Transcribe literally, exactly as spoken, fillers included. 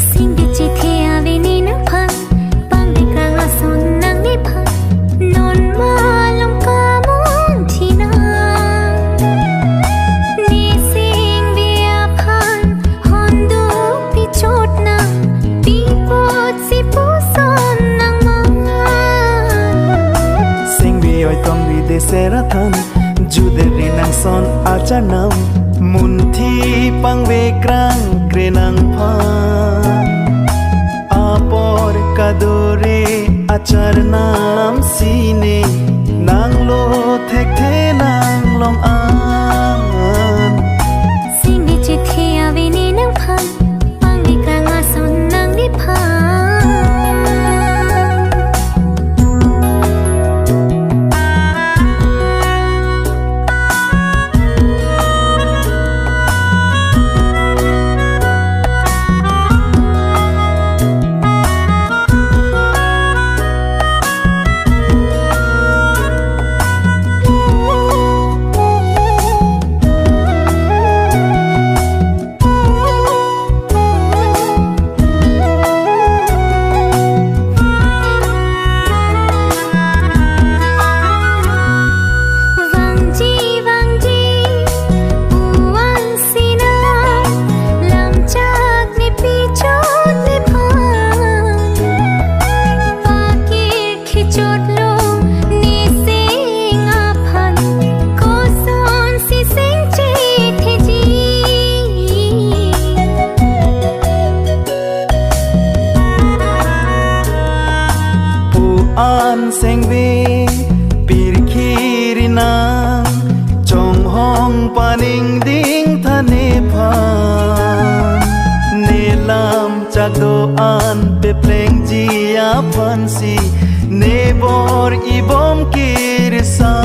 Singbi chethe ave ne nangphan, pangvekrang ason nangliphan, non malom kamunthi nang. Ne singbi aphan honduk pichot nang, pi apotsi puson nang ma. Singbi oi tong ri de sera than, judet ri nang son acharnam, munthi pangvekrang kre nangphan. Apor kadore acharnam si ne, nanglo thekthe nanglong an. Singbi chethe ave ne nangphan, pangvekrang ason nangliphan. Vangji, vangji, pu-an si nang, lamchak ne pichot nephan. Pakir kechotlo ne sing aphan, kosonsi sing chetheji. Pu-an singbi pirkhi ri nang, chonghong paningding than nephan. Ne lamchak do-an peplengji aphansi, ne bor-i bom kirsan.